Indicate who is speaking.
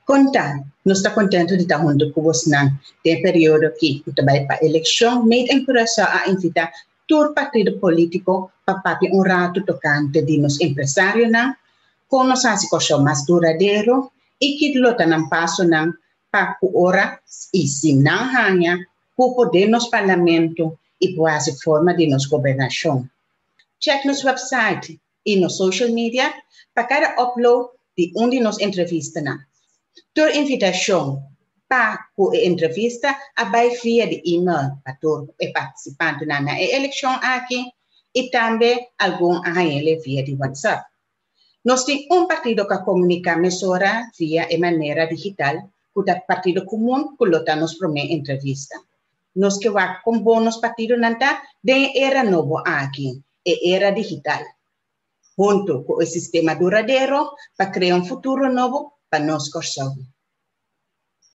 Speaker 1: Kon ta? Nos ta kontentu di ta huntu ku bosnan den e periodo aki ku ta bai pa elekshon. Made in Curaçao a invitá tur partido polítiko pa papia un ratu tokante di nos empresarionan, kon nos hasi Kòrsou mas duradero i ki lo ta nan pasonan pa ku ora i si nan haña kupo den nos parlamento i por hasi forma di nos gobernashon. Check nos website i nos social media pa kada upload di un di nos entrevistanan. Tur invitashon pa ku e entrevista a bai via di email pa tur e partisipantenan na e elekshon aki i tambe algun a hañ'ele via di WhatsApp. Nos tin un partido ku a komuniká mesora via e manera digital ku ta Partido Komun ku lo ta nos promé entrevista. Nos ke wak kon bon nos partidonan ta den e era nobo aki, e era digital. Huntu ku e sistema duradero pa krea un futuro nobo pa nos Kòrsou.